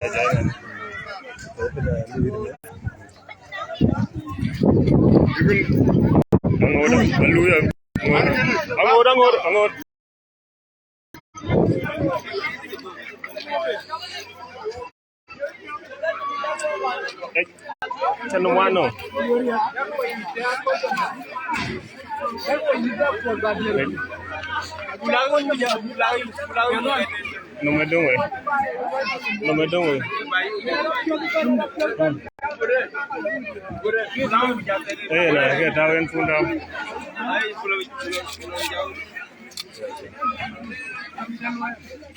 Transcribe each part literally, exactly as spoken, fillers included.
Aŋoot, aluui, aŋoot, aŋoot, aŋoot. Ëc, cän wano. Nɔm ë döŋ wei. Nɔm ë döŋ wei. Ee, na, ke tääu en pun tääu.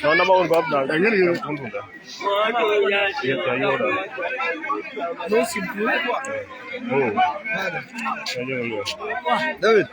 No, no, no, no, no. Yes, I know that. No, simple. Oh. David.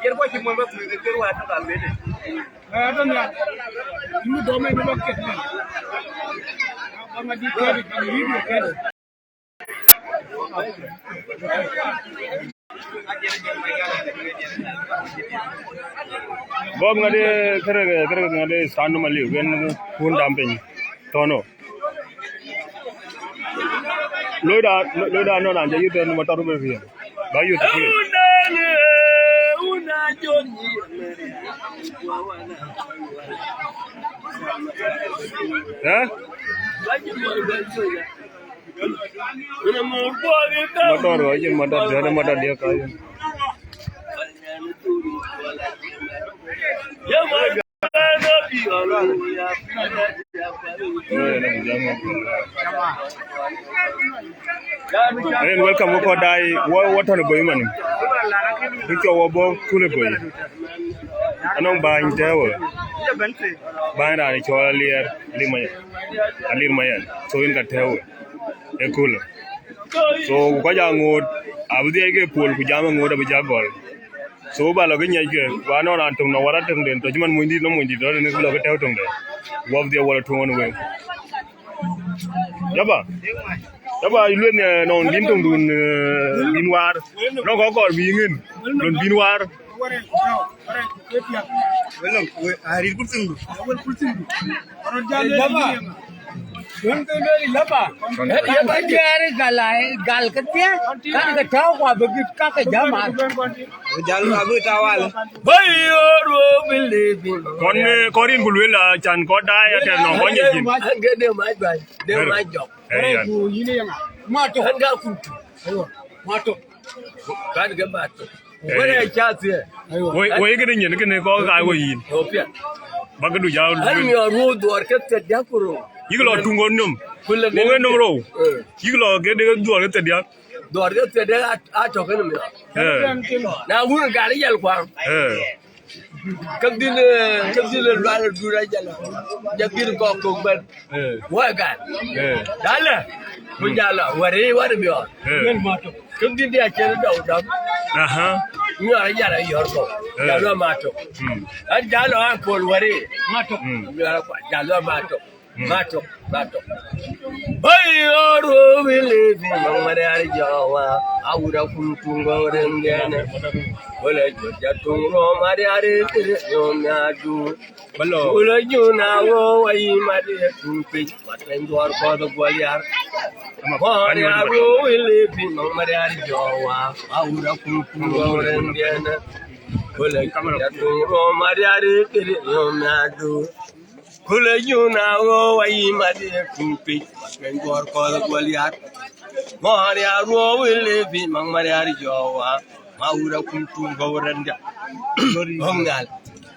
Yer kɔc cï muɔ̈n bä thuëëk ke kër wäär tök abëde. Ë, adɔ̈ nhial. Yïn dɔm ë bä keth man. Bä ŋa dï keth, bä ŋa dï keth. Bɔm ŋa de kërë, kërë ŋa de stand ma liu, wen kun dam piny. Tɔ̈ nɔ. Loida, loida nɔ raan jɔ yïth en motor bï riɛl. Ba yïth kule. Eh? Motor wa, yin motor, jɔ motor dia ka yin. Rin welcome wek kɔc daai, wɔ, wɔ tɔ̈ në bɔ̈ man. Bï cɔk wɔ bɔ̈ kul ë bɔ̈. Anɔŋ bäny tɛ̈ɛ̈u. Bäny raan cɔl Aliɛr, Aliɛr Mayen. Aliɛr Mayen. So yen ka tɛ̈ɛ̈u ë kul. So ku kɔc aŋoot abï dhiɛc ke pol ku jam aŋoot abï jak gɔl. So ba lɔ ke nyiɛc ke, ba nɔn raan töŋ nɔ wala töŋden tɔ cï man munydït nɔ munydït tɔ tënë lɔ ke tɛ̈ɛ̈u töŋde. Wap dhiɛc wala tuŋ ɣɔn wek. Yaba. Yaba lueth nɔn bïn töŋdun, eh, bïn waar. Nɔn kɔk kɔɔr bï ŋën. Lon bïn waar. Welang, we, a rir kursin du. Awal kursin du. Laba. Laba. Laba. Gal, gal ke tiɛ, kan ke tau kwa begit ka ke jaman. Jal abu tawal. Bayo ro believe. Kɔn, eh, kɔn rin ku luel a can kɔn daai a tɛn nɔ kɔn ye jin. Gede ma bai. De ma jok. Eh, yan. Ku yini yanga. Ma to. Kan ga kuntu. Ayo. Ma to. Kan ga ma to. Eh, wala ya chatie. Ayo. Woi, woi, kene nyen, kene ko ka woi yin. Opia. Ba ke du ja. An mi ro duar ke te dia kuro. Yik lɔ tuŋ ɣɔn nɔm. Kule. Wo wen nɔm ro. Eh. Yik lɔ ke de duar ke te dia. Duar ke te dia a, a to ke nɔm ya. Eh. Na wun gari yal kwa. Eh. Kam din, eh, kam din lual dura jala. Jagir ko ko ban. Eh. Wa gan. Eh. Dala. Ku jala wari, wari biyo. Eh. Kam din dia chere dau dam. Aha. Ni ara jala yor ko. Eh. Jalo mato. Hmm. An jalo an pol wari. Mato. Hmm. Ni ara kwa jalo mato. Hmm. Mato, mato. Bai oro wili fi mangmari ari jawa. Awura kuntungo rengene. Wala joja tungro mari ari tiri yom yadu. Wala juna wo wayi mari tumpi. Waten dor ko do gwaliar. Mari aro wili fi mangmari ari jawa. Awura kuntungo rengene. Wala joja tungro mari ari tiri yom yadu. Kule juna wo wayi mari tumpi. Waten dor ko do gwaliar. Mari aro wili fi mangmari ari jawa. Ma wura kuntu gawranda. Hongal.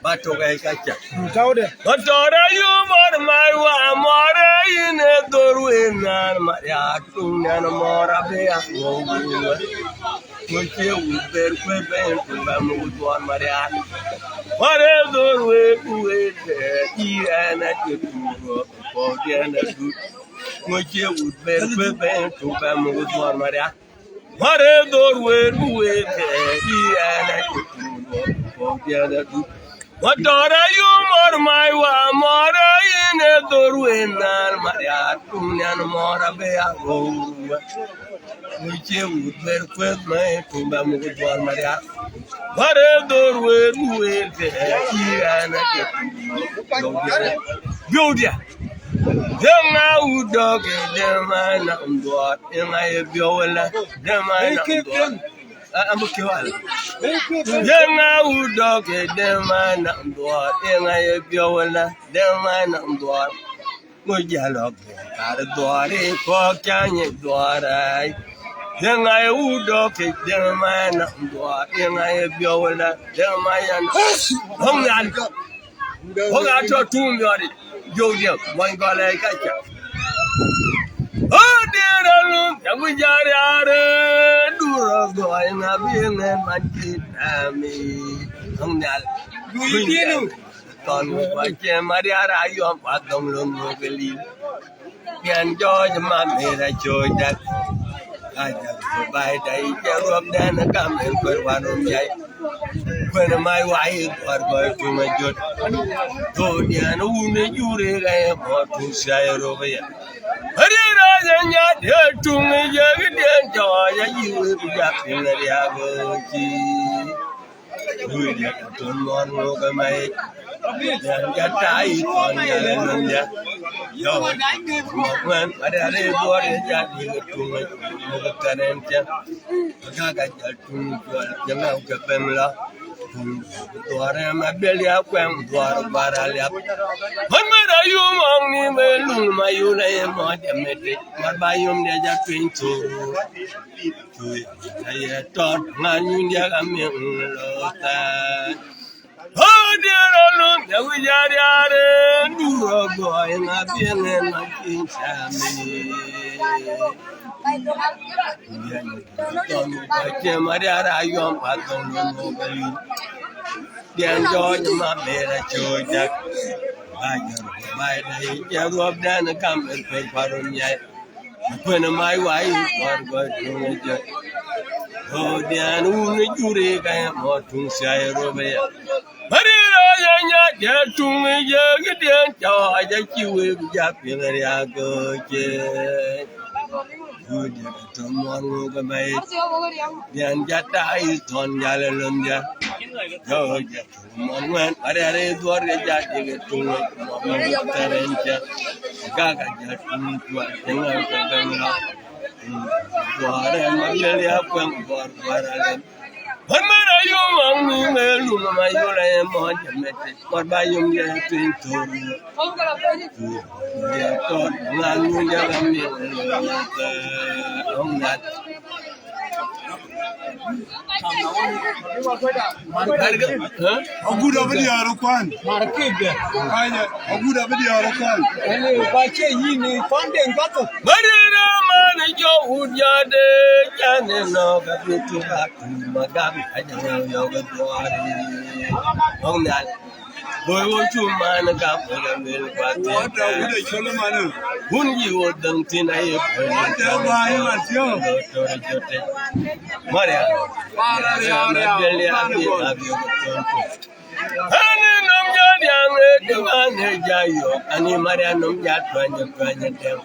Bato gai kacha. Tawde. Batora yu mor mai wa more ine dorwe nan maria tun nan mora be ya. Wo wo. Ko che u ber kwe be ku ba mu duan maria. Mare dhor wek ku wek, eh, i ɛn a cï tuur, kɔ̈k diɛn a dut. Ŋö cie wut ber kueth bɛ̈n tuk bɛ muk dhuɔr Marial. Mare dhor wek ku wek, eh, i ɛn a cï tuur, kɔ̈k diɛn a dut. Mɔtɔr ayum mɔr mai wa mɔr in e dhor wen nal Marial tum nian mɔr abe a rou. Ŋö cie wut ber kueth mai tum bɛ muk dhuɔr Marial. Mare dhor wer wer ke i ana ke. Biu dia. Dema u dok dema na mdor. Ema e biu la. Dema na mdor. Am ke wala. Dema u dok dema na mdor. Ema e biu la. Dema na mdor. Ŋö jalo kar duɔri kɔk cany duɔrai. Deŋ ai u dok ke deŋ ma na duɔr deŋ ai biɔwla deŋ ma yan. Hong yan. Hong ato tum yori. Jojo mon gole kacha. O dira lum ya gu jari are duro go ai na bi ne man ki ami. Hong yan. Tɔn wä cɛ Marial ayɔm pa dɔm lom wä ke lim. Pian jɔɔc ma mera cööc dak. Ajak ku bai da ic jɛ ruɔp dɛn kam en kuer wan rum yai. Kuer mai wai kuar gɔi tuŋ a jot. Thodian wun e juri rɛ mɔ tuŋ sia e rop ya. Ri rɛ jɛ nya de tuŋ e jɛ ki diɛn jɔɔc a yi wek ja piŋ riak ci. Wëëdiɛ̈ ka thon mɔ̈ɔ̈r ŋö ke mɛi. Yɛn jɔ tai thɔn jal ë nɔm jɛ. Yɔ, mɔ̈k mɛn, adɛ rëër duɔɔr ye jal yïk ë tuŋ ë muk ë kɛn ɛn cä. Ka ka jal tuŋ juɔl cï ŋäu ke bɛ̈n lɔ. Tuŋ duɔɔr ë ma biɛl ya kuɛm duɔɔr guar aliap. Mën mën ayum ɔŋ ni me luŋ ma yul aye mɔc ë mit. Mat ba yum diɛ jɔ tuny thok. Aye tɔt ŋa nyuny diɛk amiŋ lɔ thɛɛr. Odiɛɛr alun ya wic ariaar en du rɔ gɔɔy ŋa piɛŋ en ma cin cami. Tɔn kɔc cem ariaar ayɔm pa thɔn lɔ mɔk ayu. Diɛn jɔɔc ma ber acööc dak. Ba jɔr ba da yi jɛ ruɔp dɛn kam en pec parum yai. Kuën ë mac wai kɔn kɔc tuŋ ë jɔt. Röördïn wun ë jur ë ka ye mɔ̈ɔ̈r tuŋ thiai ë röp aya. Bäri rööc ë nya jɛ tuŋ ë jek ë diɛn cɔɔc acï wek bï jak piŋ riak ë cë. Wun jɛ kë thɔn muɔ̈r ŋök ë bɛ̈i. Diɛn jat ta ë thɔn jal ë lom jɛ. Jɔɔc jɛ. Mɔn ŋuɛ̈n, ariɛɛr ë dhuɔɔr ke jat yek ë tuŋ, mɔn ŋuɛ̈n ke thɛɛr en cä, ka ka jat tuŋ tuɔl, cä ŋuɛ̈n ke bɛ̈n lɔ. Dhuɔɔr ë ma biɛl ya kuɛŋ, dhuɔɔr, dhuɔɔr alɛm. Mɔn mɛn ayum ɔŋ ni ŋë lum ma yol ë mɔn jɛ mɛt, kɔt ba yum yɛ tuny thor. Yɛ tɔt, ŋa nu jɛ ka mi, ɔŋ ŋat. Agut abï diäär kuan. Kany, agut abï diäär kuan. Bäri rɛ̈m an jɔ wut jade jane nɔ ka bi tu ka tu magam aja ŋa yɔ ga duari. Ɔŋ nal. Boi wo cu man ka boi la mel kwa te. Wata wut a col man. Wun yi wo dang tin aye boi. Wata ba yi ma tio. Maria. Maria, Maria, Maria. Ani nom ja diang e de man e ja yo. Ani Maria nom ja twany twany dem.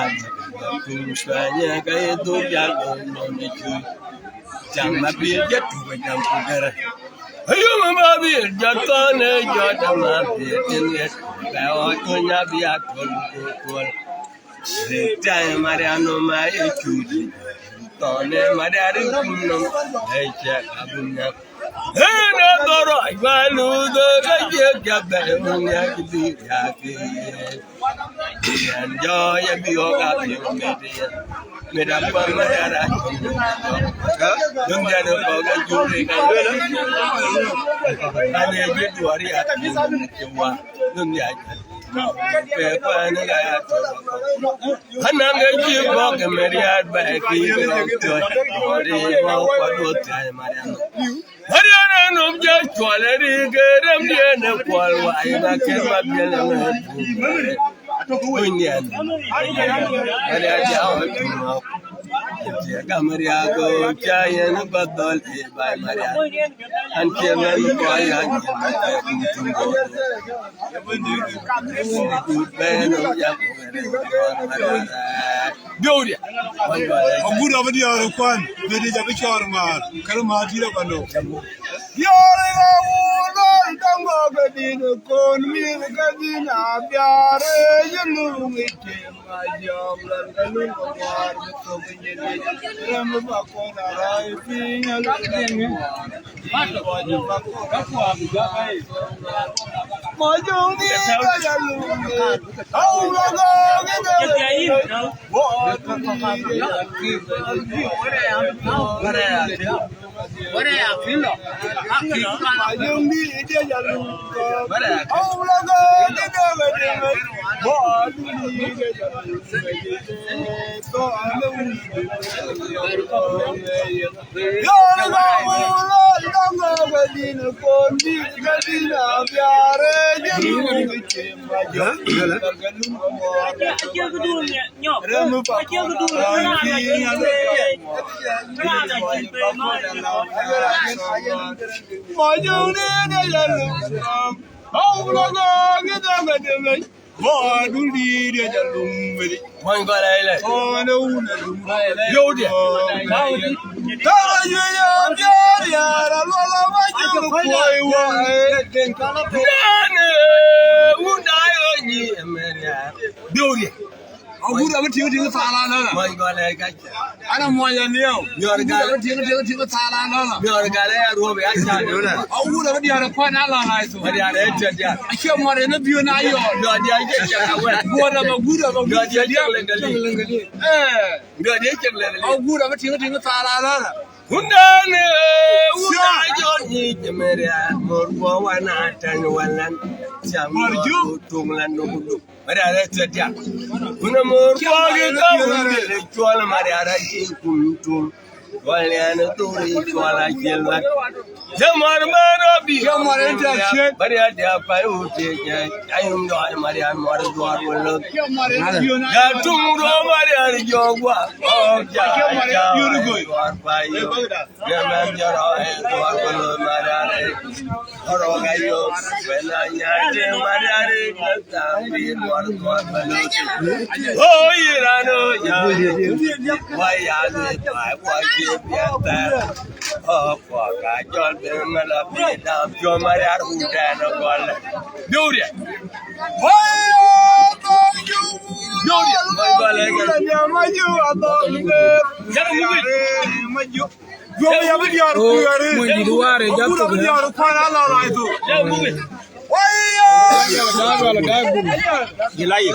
Ani tum twany ka e du ja lo nom de chu. Jam ma bi je tu jam ku gere. Ayo ma bi ja ton e ja da ma bi tin ye. Ba o tu nya bi a tol ku tol. Time Mariano ma e chudi. Tone Mariari kunno. Eche abunya. Ene doro aywalu do ga je gabe munya kidi yake. Yan jo ya bi o ga bi o me de. Me da pa Mariara. Dum ya no ko ga jure ga. Ane je duari ya. Dum ya. Anang e ji bok e Mariar ba e ki bok to. Ori bok kwa do tai Mariano. Mariar Num jɛ cuɔl ë rik, rem diɛn ë kuɔl wai, na kë ma piɛl ë ŋɛ̈t. Kuny diɛn. Ade ade awä tuŋa. Cɛ gam riaak, cä yɛn ba dhɔl ë bai Marial. An cɛ ŋɛn kɔc an cɛ ba kɛ kum tuŋ. Bɛn num jɛ. Biöödiɛ. Agut abï diäär kuan, bï dï jɔ bï cɔɔr ŋaar, kërë määr dït abä lok. Diäär ë ɣa wun lɔl, däŋ ŋɔ̈k ë dït ë kon mïth ke dïn abiaar ë yïn luŋ ë tim ajɔ̈ɔ̈k lɔl ke luŋ ke ŋuäär bï thök ë nyin yic. Rem bä kɔn arɔi piny alɔl ke ŋuäär. Mony gɔl ai lɛ. Yöödiɛ. Naan, eh, wun ai ɣöö nyi ëmɛn ya. Yöödiɛ. Agut abï tiŋ tiŋ thaal alɔ̈ɔ̈lɔ. Mony gɔl ai kac. Ana muɔny aliau. Miɔr gal. Agut abï tiŋ tiŋ tiŋ thaal alɔ̈ɔ̈lɔ. Miɔr gal ai aruɔp ya ca yöödɛ. Agut abï diäär kuan alɔ̈ɔ̈lɔ ai thok. Diäär ai tiɛt diäär. Acie muɔr en abiöön ayɔɔl. Miɔr diäär jɛ cɛ ka wɛt. Buɔt ama gut ama gut. Miɔr diäär cɛ cɛ lɛŋ kali. Eh. Ndio, dia cek lɛl. Agut abï tiŋ tiŋ thaal alɔ̈ɔ̈lɔ. Wun dɛn, eh, wun a jɔl nyic ëmɛn ya, mor guɔ wan a tɛ̈ny walan. Ciam mor ju tuŋ lan nu kudu. Mari ara tiɛt ya. Wun a mor guɔ ki ka wun de le cuɔl mari ara ci kum tuŋ. Wal ya ne dhuri cuɔl a ciel lat. Jamar mɛn abi. Jamar en ta ciet. Bari a dia pa u te je. Ayum do mari an mor duar wala. Jamar en ta ciet. Ya tum do mari an jogwa. Oh, ja, Jamar en ja, beautiful. Duar pa yo. Ya mɛn jaro e duar wala mari an. Oro ga yo. Bena nya te mari an. Tambi duar duar wala. Oh, irano ya. Wa ya ni pa wa ye biata. Oh, fuck, I just been a bit down. Yo, my yard, who died of all. Beauty. Beauty. My God, I got Jilai.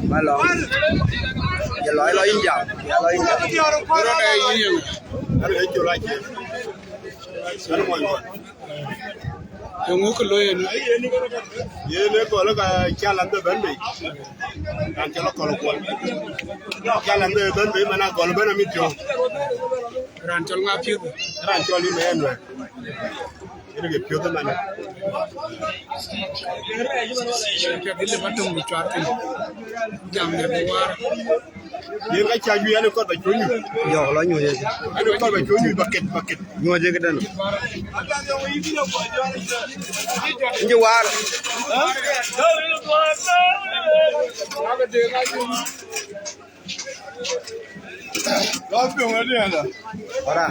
Malo. Jilai lo inja. Jilai lo inja. Ero de yin. Ero de jilai. Ero mo. Yöŋö kë looi yen? Yen ë gɔl ka cal an bï bɛ̈n bei. Raan cɔl Akɔl Kuɔl. Cal an bï bɛ̈n bei man Agɔl bɛ̈n amit piɔ̈u. Raan cɔl ŋa piɔ̈u? Raan cɔl yïn ë nuɛ̈k. Yen ke piɔ̈u ë man. Piɛth ë lëp atɔ̈ŋ bï cuat thïn. Jam ne bï waar. Yen ka ca juëc an ë kɔt ba cuɔ̈ny nyuc. Yɔ̈k lɔ nyuc ëkë. An ë kɔt ba cuɔ̈ny nyuc ba ket, ba ket. Nyuc ëkë tënë. Injë waar. Ora.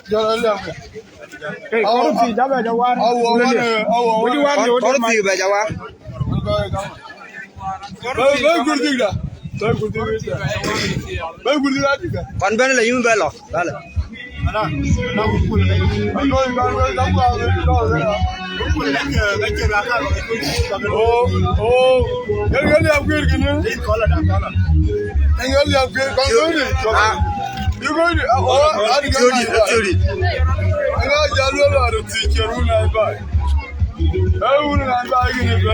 Jɔl a liam. Hey, kɔr thii jabɛ jawar. Awo, awo, awo. Kɔr thii bɛ jawar. Bɛ, bɛ gur thii da. Bɛ gur thii da. Bɛ gur thii da. Kɔn bɛn la yum bɛ lɔ. Bale. Ana, ana kul. Ano, ano, ano, ano. Oh, oh. Yɛn, yɛn ya guir gini. Yɛn ya guir kan gini. Ah. Yugori, oh, oh, Jodi, Jodi. Anga jalo la ro ti cheru na ba. Eh, wun na ba gini ba.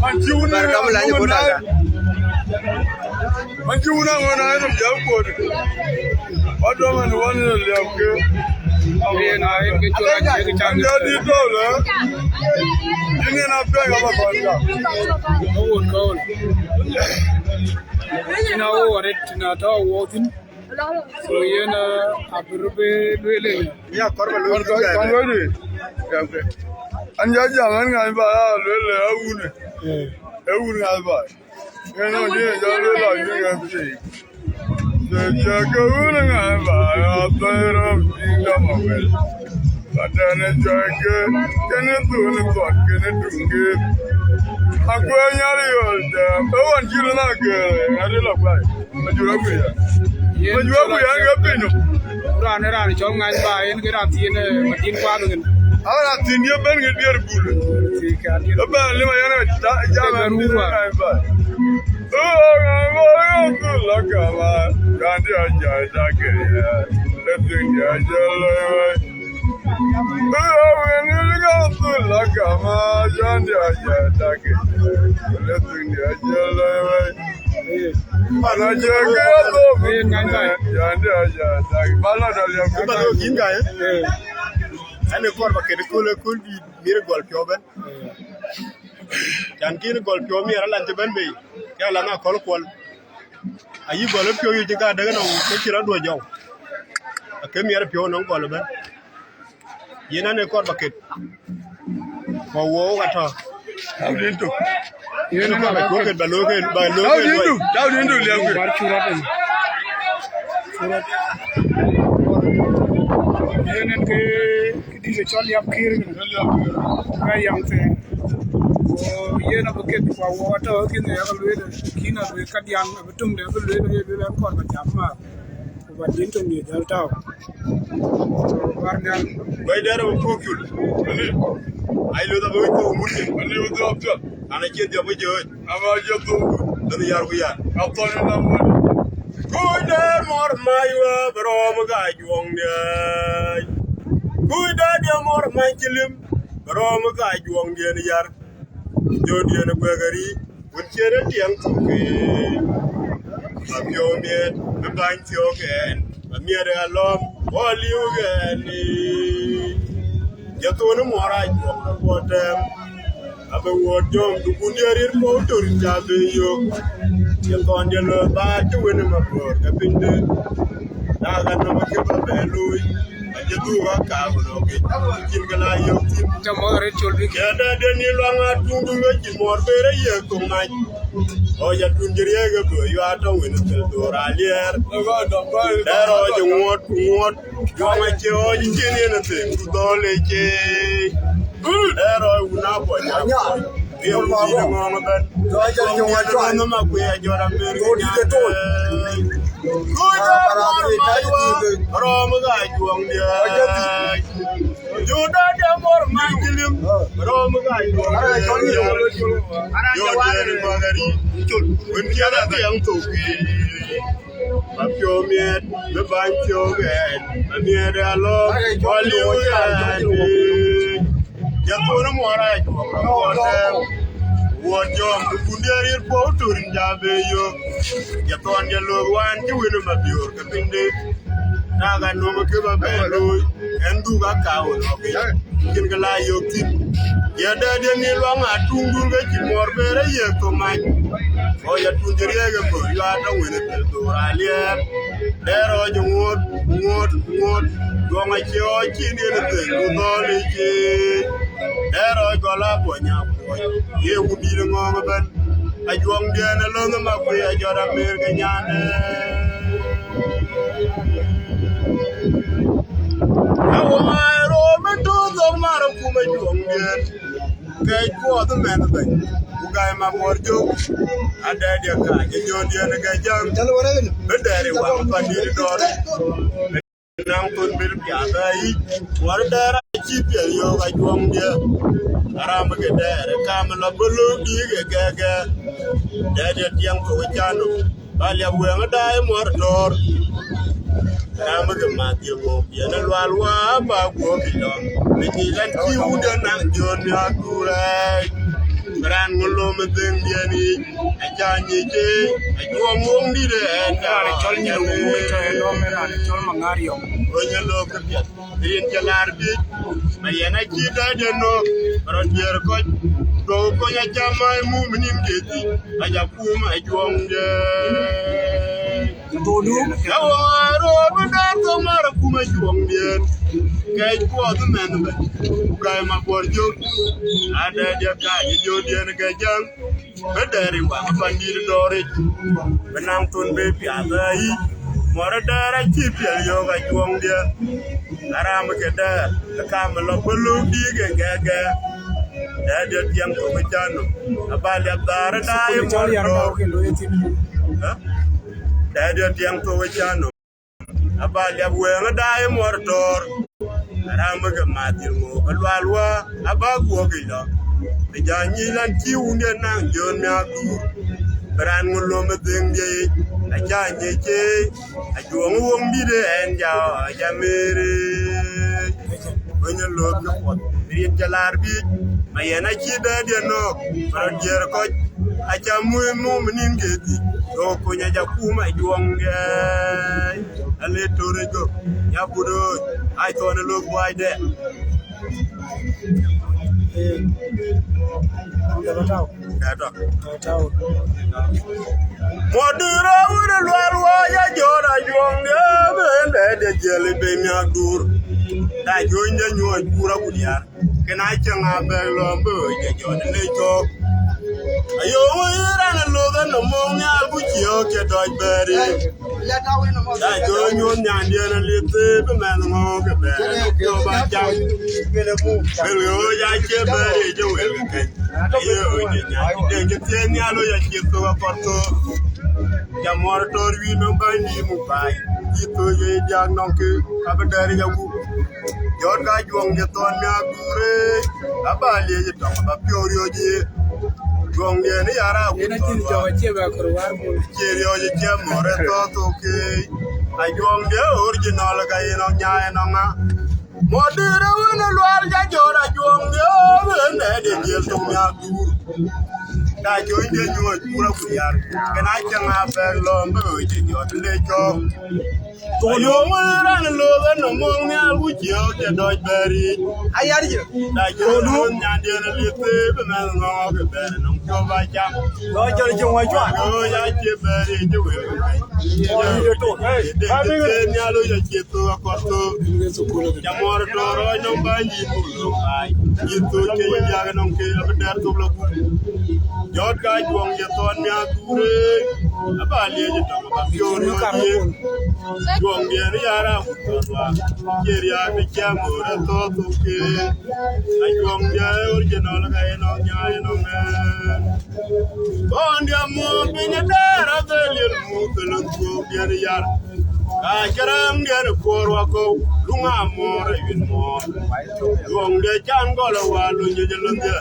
Man ti wun na ba. Man cï wun aŋɔn a ɛn jam kuɔt. Wa dɔm ɛn wan liɛp ke. Yen a yen ke cɔl a cï ke cam. An jɔ dït tɔ̈u lë. Yïn yen a piɛŋ aba kɔn ka. Ka wun ka wun. Yen a wo waret na tɔ̈u wo thïn. So yen, uh, abï rɔt bï lueel yen. Ya kɔɔr ba lueel kɔɔr ba lueel. An jɔ jam ɛn ŋany ba ya lueel ë wun. Ë wun ŋany ba. Yen ŋɔn dië jɔ lueel a yï ŋɛn thii. Jɔ jɔ ke wun ŋany ba ya thɔ̈i rɔm yïn dɔm awël. Ba tɛ̈n ë jɔ ke kënë dhun kɔt kënë tuŋ ke. Akuëë nyal yöl dɛm. Ë ɣɔn cï lë na ke ŋadï lɔ kuai. Majur Aguiya. Yen Majur Aguiya ke piny nɔm. Raan, raan cɔl ŋany ba, yen ke raan thiin, eh, Madin kuath ŋen. Aa raan thiin dië ben ke dier bul. Thiin ka dier. Ë ben lima yen a jam ben en ruwa. Ŋany ba. Ë ŋany ba yen ku la kama. Kan dia jai da ke ya. Ë thiin dia jai la. Ë ɣɔn wën ë ka thul la kama, jɔn dia jai da ke. Ë thiin dia jai la. Mana jɛ ke ya thok. Yen ŋany ba. Jɔn dia jai da ke. Ba la da liam ke ba lo kin ka, eh? Ɛn ë kɔɔr ba ket kul, kul bï mir gɔl piɔ̈u bɛ̈n. Can kïn gɔl piɔ̈u mir alan të bɛ̈n bei. Ke alan akɔl kuɔl. Ayï gɔl piɔ̈u yic ka däk nɔm ke cï rɔt duɔ̈c jɔu. Ake miɛt piɔ̈u nɔm gɔl bɛ̈n. Yen an ë kɔɔr ba ket. Ba wok atɔ̈. Tau din tu. Yen kɔɔr ba ket ba loke ba loke. Tau din tu, tau din tu liam ke. Bar curat en. Curat. Yen en ke kidi ke cɔl yap kir ni. Ka yang te. Ko yen abï ket ba wok atɔ̈ kin ya ka lueel kin abï ka dian abï tum de abï lueel ye lueel an kɔɔr ba jam ma. Ku ba din tɔ̈ ni jal tau. Bar nyal. Wai dɛr aba puɔ̈k cul. Ani. Ai lo da ba wai thok mut. Ani wai thok piɔl. Ana cie dhiɔp wai jɛ wai. Aba jɛ thok. Dɔn yar ku yar. Ka thɔn ni na mut. Kuc dɛr mɔr mac wä bɛ rɔm ka juɔŋ diɛɛc. Kuc dɛr diɛ mɔr mac cï lim bɛ rɔm ka juɔŋ diɛn yar. Jɔ diɛn guɛk ari. Wun cïn ë tiɛŋ thok, ba piɔ̈u miɛt, bï bäny thiɔ̈k ɛn, ba miɛt ë alɔ̈m, bɔ̈ liu ɛn. Jɔ thon ë muɔɔr a juɔk, bɔ̈ tɛm, abï wuɔt jɔm, dukun diɛ̈ rir puɔ̈u tor, ca bï yök. Jɔ thɔn jɔ lɔ ba cï wën ë mapuɔ̈r ke piny de. Na ka nɔm akï ba bɛ looi, acï dhuk akaak lɔ ke cïn ke la yök thïn. Cä mɔ̈th arëët col bï ke. Cɛ dɛ den ni luaŋ a tuŋ duŋ ë cï muɔɔr ber ë yiëk thok mac. Ɣɔc a tuŋ cï riëëk ë bï yuaar tɔ wën ë thil dhoor aliɛɛr. Dɛ rɔɔc ë ŋuɔt ku ŋuɔt. Juɔŋ acï ɣɔc cïn yen ë thek ku dhɔl ë cë. Dɛ rɔɔc wun a bɔny a bɔny. Riɛm ku dït ŋɔŋ ëbɛ̈n. Kɔŋ diɛt ë lɔ nhom akuëë ajɔt Amerika nyan. Kuc dɛr mɔr mac wä, rɔm ë ɣaac juɔŋ diɛ̈ɛ̈c. Jɔt dɛr diɛ̈ mɔr mac cï lim, rɔm ë ɣaac juɔŋ diɛ̈ɛ̈c. Jɔt diɛ̈n ë bäk arï, wën cï rɔt dhiɛŋ thok yiic. Ba piɔ̈u miɛt, bï bäny thiɔ̈k ɛn, ba miɛt ë alɔ̈ɔ̈m, kɔc liu ɛn. Jɔ thon ë muɔɔr aa juɔk rɔt kuɔn tɛɛm. Wuɔt jɔm, ku kun diɛ̈ riɛt puɔ̈u tör in ja be yök. Jɔ thɔn jɔ löök wään cï wën ë Mabiöör ke piny de. Na ka nöm ë kë ba bɛ looi, ɛn dhuk akaau ë lɔ̈k yic. Cïn kë la yök thïn. Jɔ dɛ̈ diɛ̈ ŋic luaŋ atuŋdun ke cï muɔɔr ber ë yiëk thok mac. Kɔc atuŋ cï riɛɛk ë böör, yuaar tɔ wën ë thil dhoor aliɛɛr. Dɛ̈ rɔɔc ë ŋuɔ̈t, ŋuɔ̈t, ŋuɔ̈t. Juɔŋ acï ɣɔc cïn yen ë thek, ku dhɔ̈l ë cï. Dɛ̈ rɔɔc gɔl a kuɔny a kuɔny. Ye wundït ë ŋɔ̈ɔ̈ŋ ëbɛ̈n. Ajuɔŋdiɛ̈n ë lönh ë Makuëi ajɔt Amerika nyan ë. Awai röör bï tɔ̈ dhɔ̈k mar ë kum ajuɔŋdiɛ̈n. Kɛc kuɔɔth ë mɛnh ë bɛ̈ny, ku gäi Mabuɔɔr jök. Adɛ̈ diɛ̈ kaac ë jɔ̈ɔ̈ndiɛ̈n ë gäi jäŋ. Bï dɛ̈ɛ̈r ë waŋ pandït ë dɔ̈ɔ̈r. Naŋ thon bil piath ë yic, wär dɛ̈ɛ̈r acï piɛth yök ajuɔŋdiɛ̈. Aram ke dɛ̈ɛ̈r ë kam lɔ bï löök dïïk ë gɛ̈ɛ̈gɛ̈ɛ̈. Dɛ̈ɛ̈r diɛ̈ tiɛŋ thok ë can nɔm. Ba liap wëŋ ë daai muɔ̈r tɔ̈ɔ̈r. Ram ke math ye ŋö, yen ë lual wä ba guɔ̈p ë lɔ̈ŋ. Bï nyic lɛn cï wun de naŋ jön miäk du rɛɛc. Raan ŋö lom ë dhëŋdiɛn yic, acä nyic ë, ajuɔŋ wöŋ dït ë ɛn. Raan cɔl nyin wöŋ ë tɔ ë lɔ̈m, raan cɔl Maŋar Yɔŋ. Ɣöny ë lok këpiɛth, rin cï laar biic, Mariɛn acï dɛ̈ɛ̈t ë nɔ̈k, rɔt diëër kɔc, duɔ̈k kony acä mäi mum nïn ke dhïc, aja kum ajuɔŋdiɛn. Yawar röör bï dɛ̈ɛ̈t thok mar kum ajuɔŋdiɛn, kɛc kuɔth mɛnh bɛ̈n, ku gäi ma buɔr jök, adɛ̈ɛ̈t diɛ̈ kany ë jɔ̈ɔ̈diɛn ke jäŋ. Bï dɛ̈ɛ̈r ë waŋ pandït dɔ̈ɔ̈ric, bï naŋ thon bï piath ë yic, muɔr ë dɛ̈ɛ̈r acï piɛl yök ajuɔŋdiɛn, aram ke dɛ̈ɛ̈r, ë kam ë lɔ bï luk dïïk ë gɛ̈ɛ̈gɛ̈ɛ̈. Dɛ̈ɛ̈r diɛ̈ tiɛŋ thok ë cän nɔm, aba liap dhaar ë daai ë muɔr dɔ̈ɔ̈r. Ë? Dɛ̈ɛ̈r diɛ̈ tiɛŋ thok ë cän nɔm. Aba liap wëëŋ ë daai ë muɔr tɔ̈ɔ̈r, aram ke madhil ŋö ke lual wä, aba guɔ̈k ë lɔ. Bï jɔ nyïl an cï wundiɛn naŋ jön miäk duur, bï raan ŋö lom ë dhëŋdiɛ̈ yic, acä nyic ë, ajuɔŋ ë wöŋ dït ë ɛn jɔ, aja mëër ë. Ɣöny ë lok ke puɔth, rin cï laar biic, Mariɛn acï dɛ̈ɛ̈t diɛ̈ nɔ̈k, rɔt diëër kɔc, acä muëë mum nïn ke dhïc, duɔ̈k kony aja kum ajuɔŋdiɛn. Ale tör ë gök, ya but ɣööc, ai thɔn ë lok buaai dɛ. Kɛtɔ. Kɛtɔ. Muɔdïr awën ë lual wä ya jɔt ajuɔŋdiɛn, bï ën dɛ̈ɛ̈t diɛ̈ jiël ë ben miäk duur. Da jɔ̈ɔ̈ny de nyuɔɔc kuur agut yar. Kën a cäŋ a bɛ̈k lɔ̈m bï ɣööc ke jɔt ë le cɔ̈ɔ̈k. Ayo, wëi raan ë loth ënɔm mɔ̈u nhial ku ciëëk cï dɔc bɛ̈ɛ̈r yic. Da jɔ nyuɔ̈th nyandiɛn ë liep thëëp ë mɛnh ŋɔ̈ɔ̈k ë bɛ̈ɛ̈r ë nɔm cɔ̈ɔ̈k ba cam. Wël ɣööc acie bɛ̈ɛ̈r yic ë wël ke keny. Aye ɣööc de nyan cï dek cï thiëëc nhial ɣööc acie thök akɔr thök. Ca muɔr tɔ̈ɔ̈r wïïr nɔm bäny dïït muk baai. Cï thök ye diäk nɔm kë ka bï dɛ̈ɛ̈r yic agup. Jɔt ka juɔŋ de thɔn miäk duur ë, aba liec ë tɔŋ aba piɔ̈u riɔ̈c ye. Juɔŋdiɛn ë yar a wut thɔn wä. Cie riɔ̈c ë ciɛm mɔ̈r ë thɔ̈k thok keec. Ajuɔŋdiɛn original ka yen ɔŋ nyaai ënɔŋ ŋa. Mɔ̈dïr ë wën ë luaar ca jɔt ajuɔŋdiɛn ë dɛ̈ɛ̈t diɛ̈ jiël thok miäk duur. Da jɔ̈ɔ̈ny de nyuɔɔc kuur agut yar. Kën a cäŋ a bɛ̈k lɔ̈m bï ɣööc cï jɔt le cɔ̈ɔ̈k. Thok yöŋ wën raan ë loth ënɔm mɔ̈u nhial ku ciëëk cï dɔc bɛ̈ɛ̈r yic. Ayar jë. Da jɔ̈ɔ̈ny wën nyandiɛn ë liep thëëp ë mɛnh ŋɔ̈ɔ̈k ë bɛ̈ɛ̈r ë nɔm cɔ̈ɔ̈k ba cam. Dɔc jɔl cï ŋuɔc cuat. Ɣööc acie bɛ̈ɛ̈r yic ë wël ke keny. Ɣööc de thok. Ë dek cï thiëëc nhial ɣööc acie thök akɔr thök. Ca muɔr tɔ̈ɔ̈r ɣɔc nɔm bäny dïït muk lök baai. Dïït thök cï yïn diäk ënɔm ke abï dɛ̈ɛ̈r thok lɔ gup. Jɔt ka juɔŋ ye thɔn miäk duur ë, aba liec ë tɔŋ aba piɔ̈u riɔ̈c ye. Juɔŋdiɛn ë yar a wut thɔn wä, cie riääk de ciɛm ɣööt ë thɔ̈k thok keek. Ajuɔŋdiɛn ë original ka yen ɔŋ nyaai ënɔŋ ɛn. Thɔndiɛn muɔɔm piny ë dɛ̈ɛ̈r adhil yen muth ë lon thuɔɔkdiɛn ë yar. Ka cï rɛ̈ŋdiɛn ë puɔ̈r wakɔ̈u, luŋ amɔ̈ɔ̈r ë wït mɔ̈ɔ̈r. Juɔŋdiɛn can gɔl ë wäär lony yic ë lon dhiɛ̈.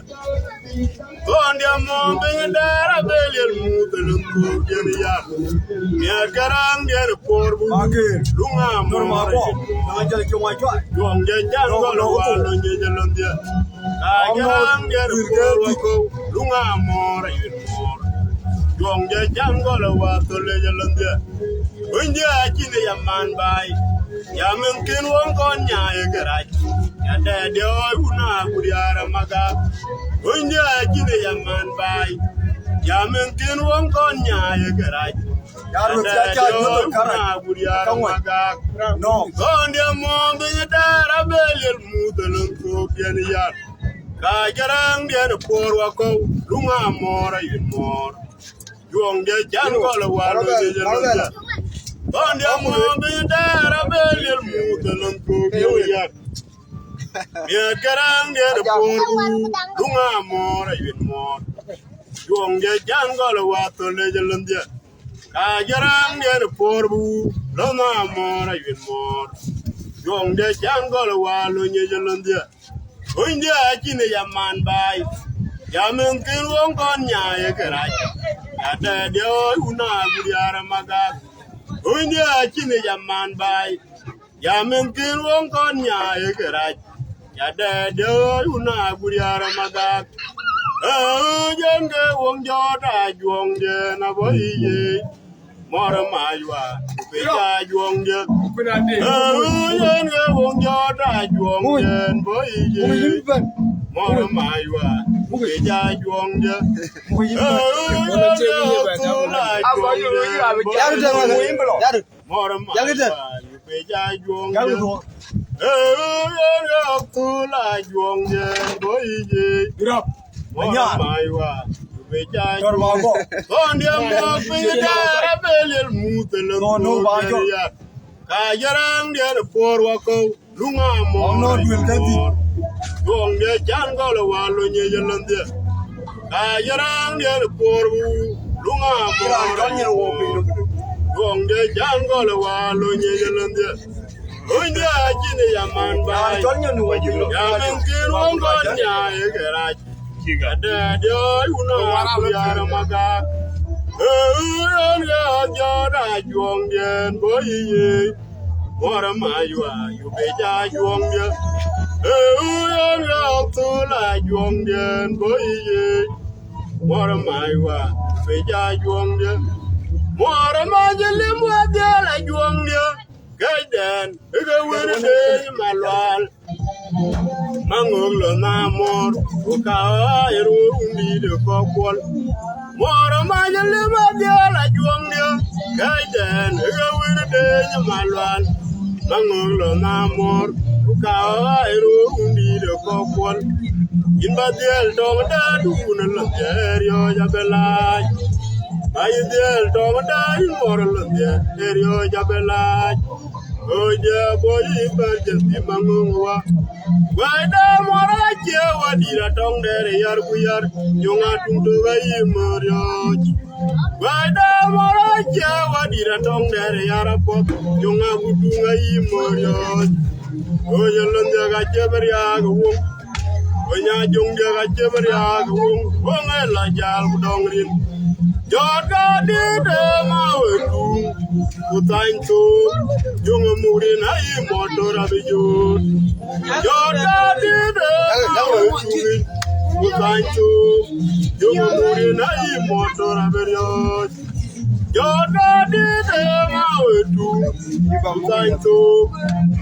Thɔndiɛn muɔɔm piny ë dɛ̈ɛ̈r abël yen muth ë lon thuɔɔkdiɛn ë yar. Miɛt ke rɛ̈ŋdiɛn ë puɔ̈r bï luŋ amɔ̈ɔ̈r ë wït mɔ̈ɔ̈r. Juɔŋdiɛn can gɔl ë wäär lony yic ë lon dhiɛ̈. Ka cï rɛ̈ŋdiɛn ë puɔ̈r wakɔ̈u, luŋ amɔ̈ɔ̈r ë wït mɔ̈ɔ̈r. Juɔŋdiɛn can gɔl ë wäär thöl yic ë lon dhiɛ̈. Wëndiɛ̈ acïn ë ya man baai, ya mɛnhkën wöŋ kɔn nyaai ë kërac. Ya dɛ̈ɛ̈t diɔ̈ɔ̈c wun agut yar ë magak. Wëndiɛ̈ acïn ë ya man baai, ya mɛnhkën wöŋ kɔn nyaai ë kërac. Ya dɛ̈ɛ̈t diɔ̈ɔ̈c wun agut yar ë magak. Thɔndiɛn muɔɔm piny ë dɛ̈ɛ̈r abël yen muth ë lon thuɔɔkdiɛn ë yar. Ka cï rɛ̈ŋdiɛn ë puɔ̈r wakɔ̈u, luŋ amɔ̈ɔ̈r ë wït mɔ̈ɔ̈r. Juɔŋdiɛn can gɔl ë wäär lony yic ë lon dhiɛ̈. Thɔndiɛn muɔɔm piny ë dɛ̈ɛ̈r abël yen muth ë lon thuɔɔkdiɛn ë yar. Miɛt ke rɛ̈ŋdiɛn ë puɔ̈r bï luŋ amɔ̈ɔ̈r ë wït mɔ̈ɔ̈r. Juɔŋdiɛn can gɔl ë wäär thöl yic ë lon dhiɛ̈. Ka cï rɛ̈ŋdiɛn ë puɔ̈r bï luŋ amɔ̈ɔ̈r ë wït mɔ̈ɔ̈r. Juɔŋdiɛn can gɔl ë wäär lony yic ë lon dhiɛ̈. Wëndiɛ̈ acïn ë ya man baai, ya mɛnhkën wöŋ kɔn nyaai ë kërac. Ya dɛ̈ɛ̈t diɔ̈ɔ̈c wun agut yar ë magak. Wëndiɛ̈ acïn ë ya man baai, ya mɛnhkën wöŋ kɔn nyaai ë kërac. Ya dɛ̈ɛ̈t diɔ̈ɔ̈c wun agut yar ë magak. Yen ke wöŋ jɔt ajuɔŋdiɛn abɔ̈ yic. Mɔr mac wa, ku pec ajuɔŋdiɛn. Yen ke wöŋ jɔt ajuɔŋdiɛn bɔ̈ yic. Mɔr mac wa, ku pec ajuɔŋdiɛn. Yen ke wöŋ jɔt ajuɔŋdiɛn. Mɔr mac wa, ku pec ajuɔŋdiɛn. Yen ke wöŋ jɔt ajuɔŋdiɛn bɔ̈ yic. Mɔr mac wa, ku pec ajuɔŋdiɛn. Thɔndiɛn muɔk piny dɛɛr abël yel muth ëlë. Ka jaraŋdiɛn puɔr wakɔ̈u, luŋ amɔr. Juɔŋdiɛn can gɔl ë wal lony ye lɔndhiɛ. Ka jaraŋdiɛn puɔr wu, luŋ amɔr. Juɔŋdiɛn can gɔl ë wal lony ye lɔndhiɛ. Ɣönydiɛ̈ acïn ë yaman baai. Ya mɛnhkïn wöŋ kɔn nyaai ë kërac. Adɛ̈ diɔ̈ɔ̈c wun aa ku diäär ë maka. Ee ɣön ke jɔt ajuɔŋdiɛn bɔ̈ yic. Mɔr mac wa, ku pec ajuɔŋdiɛn. Ee ɣön ke thöl ajuɔŋdiɛn bɔ̈ yic. Mɔr mac wa, ku pec ajuɔŋdiɛn. Mɔr mac lim wa dhiɛl ajuɔŋdiɛn. Kɛcdɛn ë ke wën ë deeny Malual. Maŋök lɔ na mɔr, ku ka ɣɔɔc ë röör wundït ë kɔ̈k kuɔl. Mɔr ë mac ë lim adhiɛl ajuɔŋdiɛn. Kɛcdɛn ë ke wën ë deeny Malual. Maŋök lɔ na mɔr, ku ka ɣɔɔc ë röör wundït ë kɔ̈k kuɔl. Yïn bä dhiɛl tɔŋ dɛ̈t wun ë lɔ dhiɛɛr riɔ̈ɔ̈c abï lac. Bä yï dhiɛl tɔŋ dɛ̈t yïn mɔr ë lɔ dhiɛɛr riɔ̈ɔ̈c abï lac. Ɣööc de abɔ̈ yï bär jël bï maŋöŋ wa. Wɛ̈ɛ̈cde mɔr acie wadït atɔŋ dɛ̈ɛ̈r ë yar ku yar, jöŋ atuŋ tök ayï mör riɔ̈ɔ̈c. Wɛ̈ɛ̈cde mɔr acie wadït atɔŋ dɛ̈ɛ̈r ë yar apuɔth, jöŋ akutuŋ ayï mör riɔ̈ɔ̈c. Ɣööc ë lon dhiäk acie bï riääk ë woŋ. Ɣööc nya jöŋ dhiäk acie bï riääk ë woŋ. Woŋ ë la jäl ku dɔŋ rin. Jɔt ka dït ë ma we tuŋ, ku thany thok, jöŋ ë muk rin ayï motor abï jot. Jɔt ka dït ë ma we tuŋ, ku thany thok, jöŋ ë muk rin ayï motor abï riɔ̈ɔ̈c. Jɔt ka dït ë ma we tuŋ, ku thany thok,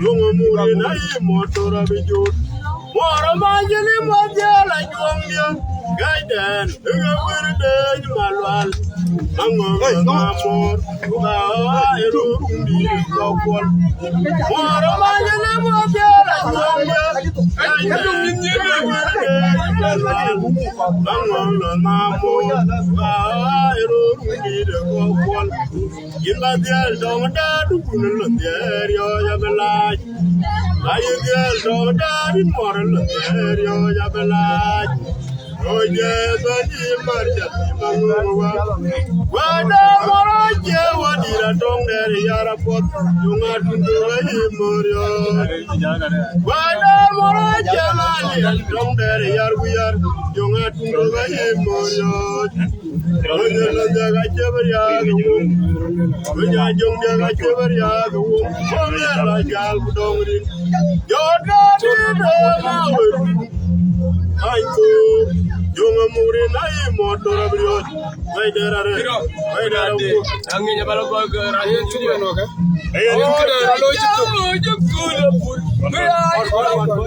jöŋ ë muk rin ayï motor abï jot. Mɔr ë mac ë lim wa dhiɛl ajuɔŋdiɛn, kɛcdɛn ë ke wën ë deeny Malual. Maŋök lɔ na mɔr, ku ka ɣɔɔc ë röör wundït ë kɔ̈k kuɔl. Mɔr ë mac ë lim wa dhiɛl ajuɔŋdiɛn, kɛcdɛn ë ke wën ë deeny Malual. Maŋök lɔ na mɔr, ku ka ɣɔɔc ë röör wundït ë kɔ̈k kuɔl. Yïn bä dhiɛl tɔŋ dɛ̈t wun ë lɔ dhiɛɛr riɔ̈ɔ̈c abï lac. Bä yï dhiɛl tɔŋ dɛ̈t yïn mɔr ë lɔ dhiɛɛr riɔ̈ɔ̈c abï lac. Ɣööc de bɛ̈n yï mär jël bï maŋöŋ wa. Wɛ̈ɛ̈cde mɔr acie wadït atɔŋ dɛ̈ɛ̈r ë yar apuɔth, jöŋ atuŋ tök ayï mör riɔ̈ɔ̈c. Wɛ̈ɛ̈cde mɔr acie wadït atɔŋ dɛ̈ɛ̈r ë yar ku yar, jöŋ atuŋ tök ayï mör riɔ̈ɔ̈c. Ɣööc ë lon dhiäk acie bï riääk ë woŋ. Ɣööc nya jöŋ dhiäk acie bï riääk ë woŋ. Woŋ ë la jäl ku dɔŋ rin. Jɔt ka dït ë ma we tuŋ. Thany thok, jöŋ ë muk rin ayï motor abï riɔ̈ɔ̈c. Wɛ̈ɛ̈cde rɔt rɛ̈ɛ̈r. Wɛ̈ɛ̈cde rɔt rɛ̈ɛ̈r. Aŋic abä lɔ gɔl ke raan yen studio nɔ̈kë. Ee yen,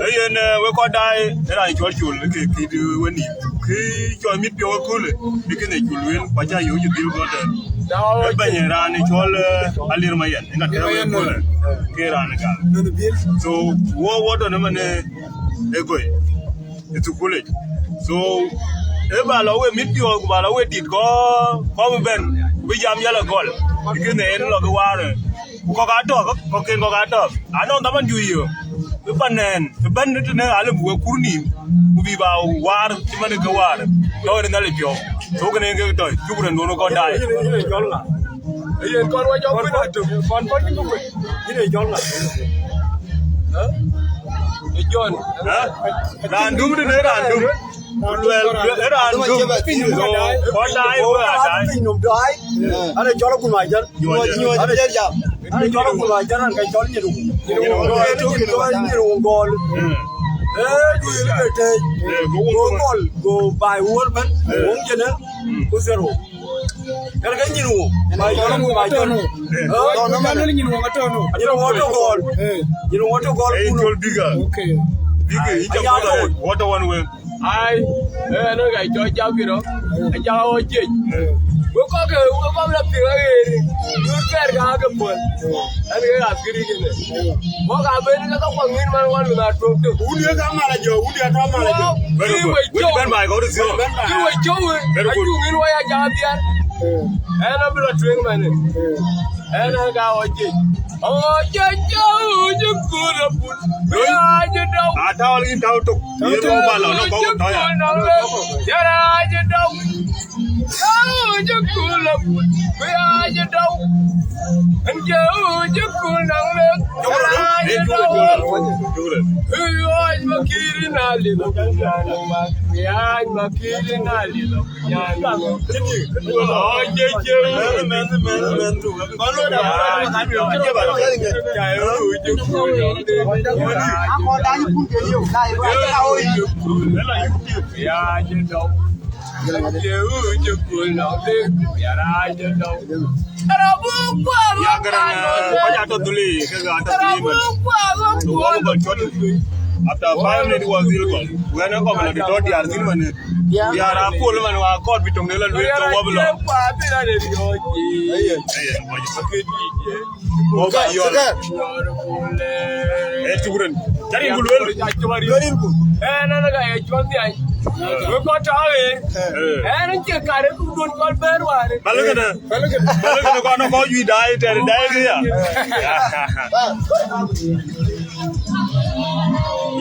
ee yen, ee, wek kɔc daai, ee raan cɔl Col, ke kït wenïïm. Kë cɔl mit piɔ̈u ëköölë, bï kënë Col lueel, ku acä yöök cï dhil gɔl tɛ̈n. Ee bɛ̈ny raan cɔl, ee, Alier Mayen, ë ŋa tɛ̈ɛ̈u ëköölë, ke raan ë gal. So, wɔ, wɔ tɔ̈ në man, ee, ë gɔ̈i. Ë thukulic. So, ë ba lɔ we mit piɔ̈ɔ̈th, ku ba lɔ we tit kɔ̈, kɔ̈ bï bɛ̈n, ku bï jam yɛl agɔl. Bï kënë en lɔ ke waar, ku kɔ̈k atɔ̈, kɔ̈k, kɔ̈kken kɔ̈k atɔ̈. Anɔŋ dhaman juëc yö. Bï pan nɛn, bï bɛ̈n tënë alë bï we kur nïïm, ku bï ba waar, cï man ke waar. Tɔ̈ en Nhialic piɔ̈u. So kënë en ke tɔ̈, cuk rɛ̈n duɔ̈n kɔn daai. Yen kɔn wa jɔ kuën atök. Kɔn kɔn yïn ku kuën. Yïn ee jɔl ŋa? Ë John. Hä? Raan dum dï ne raan dum. Luel, luel, ë raan dum. So, kɔn daai, wek aa daai. Piny nɔm daai. Ana cɔl Agun Majar. Ana cɔl Agun Majar, an ka cɔl Nyiruk. Nyiruk Gɔl. Mm. Eh, du yï ke tëëc. Eh, go wun go ke gɔl, go baai wuɔ̈r bɛ̈n, eh, wun jënë, mm, ku thiër wun. Kɛn ke nyin wun. Baai tɔnɔ, tɔnɔ, tɔnɔ. Eh? Tɔnɔ, nyin wun atɔnɔ. Nyin wun atɔnɔ gɔl. Eh. Nyin wun atɔnɔ gɔl. Eh, kuno. Jɔl bigger. Okay. Bigger, aya, aya, tɔnɔ. What a one way. Ai, eh, no, guy, jɔ jam, you know. Jam, oh, change. We kɔ̈k ke, we kɔ̈k la piŋ aɣeer. Yur kɛɛr ka ke puɔl. Ɛn ke askiri kene. Wok abëën ke ka kuɔth ŋïn man wan, na tuɔ̈k tök. Wun ye ka mal ajɔ, wun ye ka mal ajɔ. Wok, very good. Ki we cɔu. Which Ben by God is zero. Ben by. Ki we cɔu. Very good. Aju ŋïn wa ya jam biar. Ɛn abï la tueŋ man. Ɛn an ka ɣɔc jiëc. Ɣɔc jiëc, ɣɔc jiëc, kööl abun. Bï ɣaac dɔu. Atau lagi tau tok. Ye tau tok. Bala, no, kɔc tɔ̈ ya. Kööl nɔm lek, ya ɣaac dɔu. Ya ɣaac kööl abun. Bï ɣaac dɔu. Ɛn jɛ ɣaac kööl nɔm lek, ya ɣaac dɔu. Bï ɣaac makiri na lilo. Bï ɣaac makiri na lilo. Ya gɛrɛn, eh, kɔc atɔ̈ dhuli, kek atɔ̈ dhuli man. So, wɔk bä cɔt. After five minutes, wɔ dhil gɔl. Wɛn ë kɔm la tɔ̈ diaar thïn man. Diaar a puɔl man, wa kɔɔr bï töŋ de la lueel, so wɔ bï lɔ. Aye. Aye, wɔ jɔ. Wɔ bä yɔl. Eh, shukran. Cari ku lueel. Lueel ku. Eh, na, na, ka ye cuɔth ya. We kɔc tɔ̈ aɣeer. Eh. Eh, na cï kare ku duɔ̈n kɔc bɛ̈ɛ̈r wäär. Bal kënë. Bal kënë kɔn kɔc juëc daai tɛ̈n daai kë ya.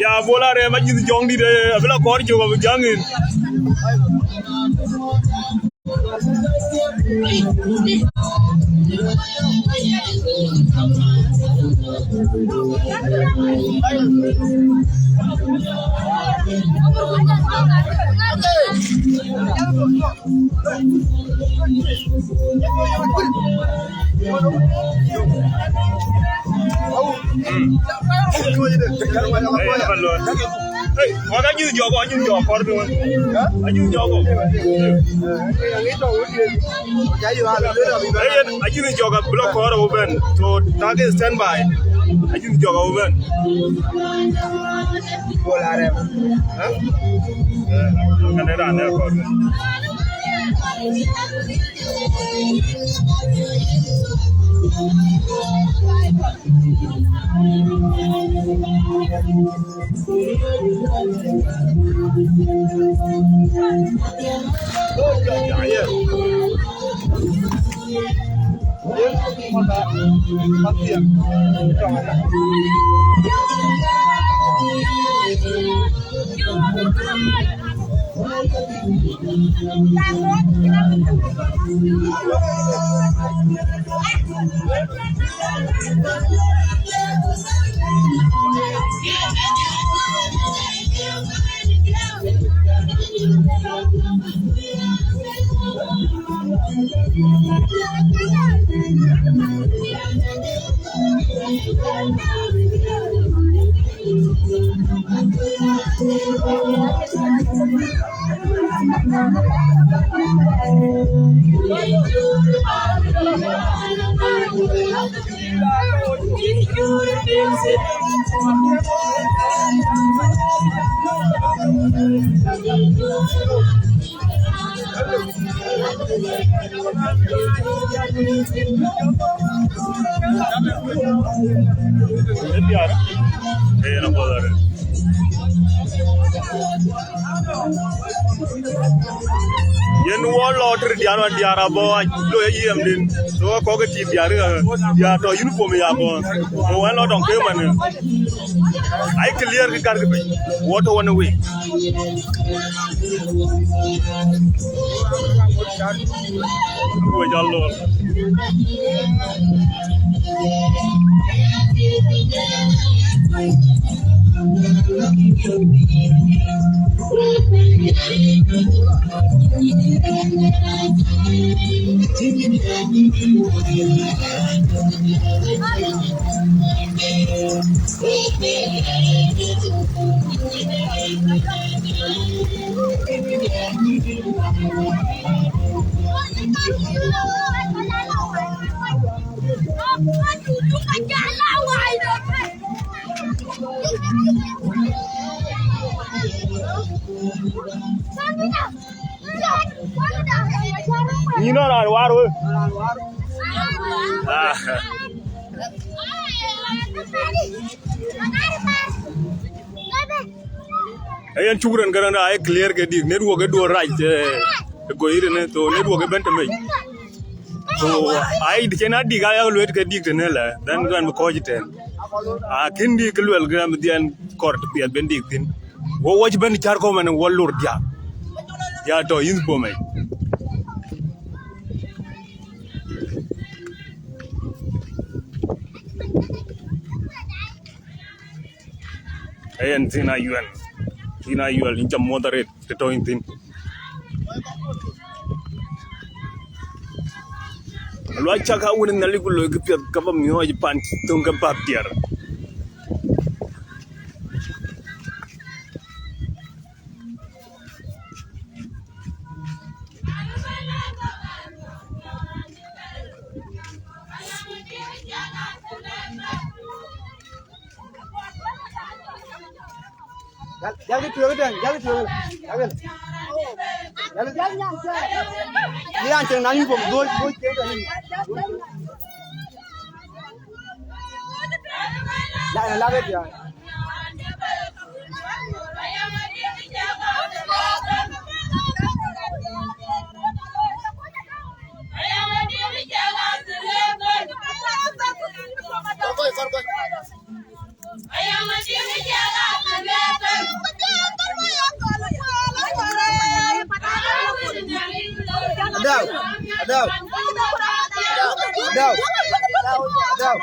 Ya bol arɛm ajïth jɔŋdït, eh, abï la kɔɔr cök abï jäŋ yen. Hey, wak ajïth jɔk, ajïth jɔk kɔɔr duɔ̈n. Ajïth jɔk. Hey, ajïth jɔk abï la kɔɔr abï bɛ̈n. So, tak ë standby. Ajïth jɔk abï bɛ̈n. Bol arɛm. Hä? Eh, kan ë raan ë kɔɔr. Ë diäär, ë yen apuɔth arëët. Yen wɔ lɔ tëde diäär, man diäär abɔ̈, a lɔ ye yiɛm din. So, kɔ̈k ke tiit diäär, eh, diäär tɔ̈ uniform ya bɔ̈. So, wɛn lɔ tɔŋ ke man. Ai clear kë kärkë piny. Wɔ tɔ̈ wän ë wei. Wek jal lor. Yïn nɔn raan waar wë. Ah. Ee yen cuk rɛn kërɛn aa ye clear ke dik, network ë duɔ̈r rac, eh, ë goi rin, so network ë bɛ̈n tëmec. So ai cïn a dik aa yak luet ke dik tënë lɛ, then gɔn bï kɔc tɛ̈n. Akïn dik kë luel gɛ̈m dhiɛn kɔɔr të piɛth ben dik thïn. Wo wɔ cï bɛ̈n cär kɔ̈u man wɔ lor diäk. Ya tɔ̈ yïn bom ë. Ee yen thïn ayuɛl, thïn ayuɛl, yïn ca muɔ̈th arëët të tɔ̈ yïn thïn. Aluac cak a wën Nhialic ku loi kë piɛth ka ba miɔɔc pan thöŋ ke bäk diɛɛr. Jal, jal kë tueŋ, jal, jal kë tueŋ, jal kë. Jal, jal, jal. Yïn raan cieŋ na yïn bom, duööc, duööc, duööc, duööc. La, la, la, la. Adau, adau, adau, adau.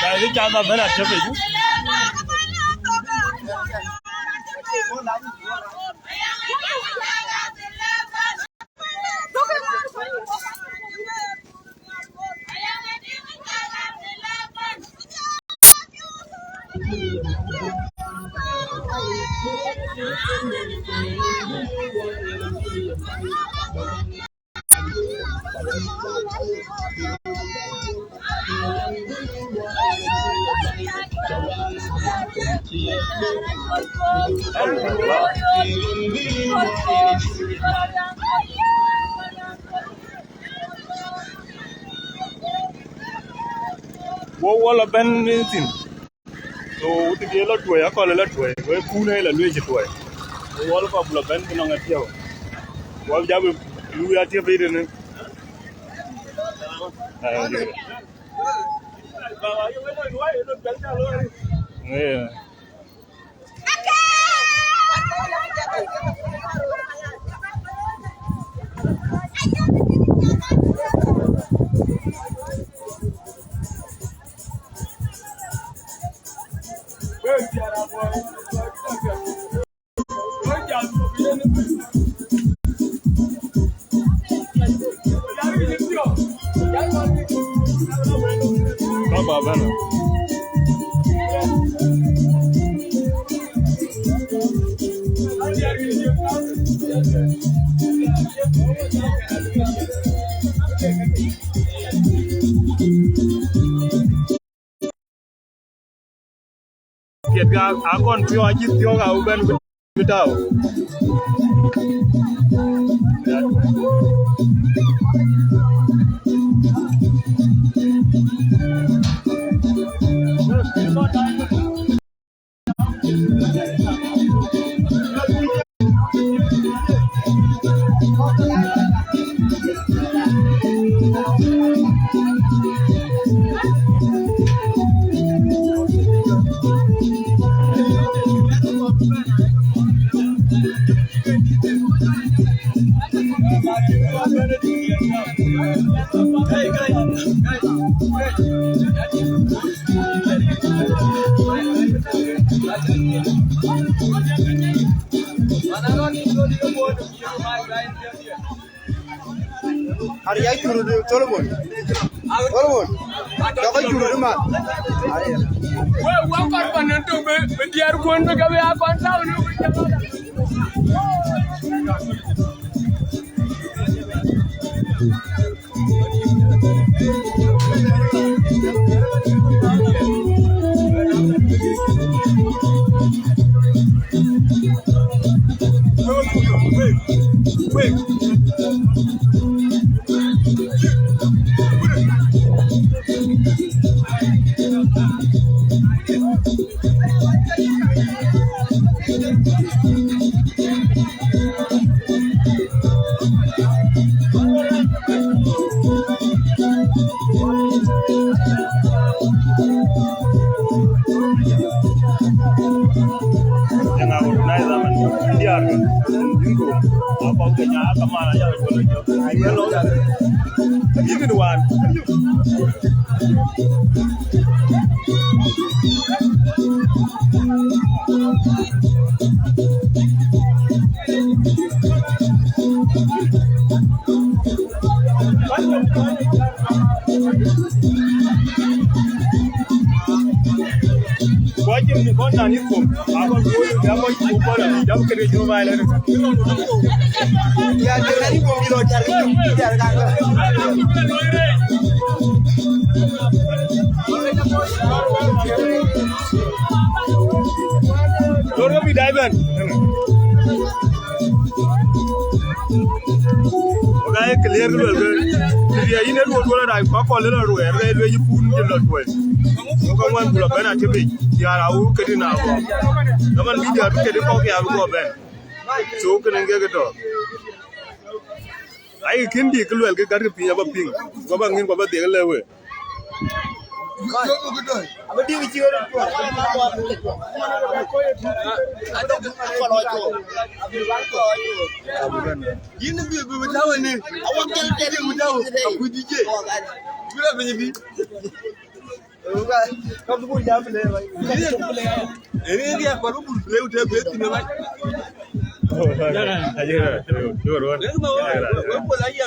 Guys, we can't have that activity. Wo, wo la bɛ̈n thïn. So, wut ke la tuɔi, akɔ̈l la tuɔi. We kun ë la lueel cï tuɔi. Wo la kɔp la bɛ̈n ke nɔŋ atiɛ̈u. Wo jam lu ya tiɛ̈u bï dënë. Ah, yeah. Yeah. Baba bana. Piɛth ka akɔn piɔ̈u acï thiɔ̈k, a bï bɛ̈n bï tääu. Ari ya curut Solomon. Solomon. Jɔkë curut man. Ari. Wek, wek kɔc pan nɔn tök bï, bï diäär kuɔn bï ke bï a kɔn tääu në. Yang a organize man diar ke. Apa ke nya ka mana ya ko le. Ayo. Ini wan. Lor ka bï dai bɛ̈n. Ka ye clear kë luel ke, kë ye yïn ë luɔt wala dai, kɔc kɔ̈k lë lɔ ruɛɛr, ka ye lueel yï kun jël lɔ tuɛl. Ka ŋuan ku lɔ bɛ̈n a tï bic. diäär awur këdï na gɔ̈k. Dhaman bï diäär bï këdï kɔ̈k ya bï guɔ bɛ̈n. So kënë ke ke tɔ̈. Ai, kën dï kë luɛl ke gät ke piny aba piŋ. Ku aba ŋïn ku aba dhiëk lëu we. Yïn bï bï bï tääu ënë. Awak jël jël bï tääu. Akuc dï jë. Bï la piny bï. Ënë ënë ya kɔr bï bï lëu të bï thïn ëbɛ̈n. Aye, aye, aye.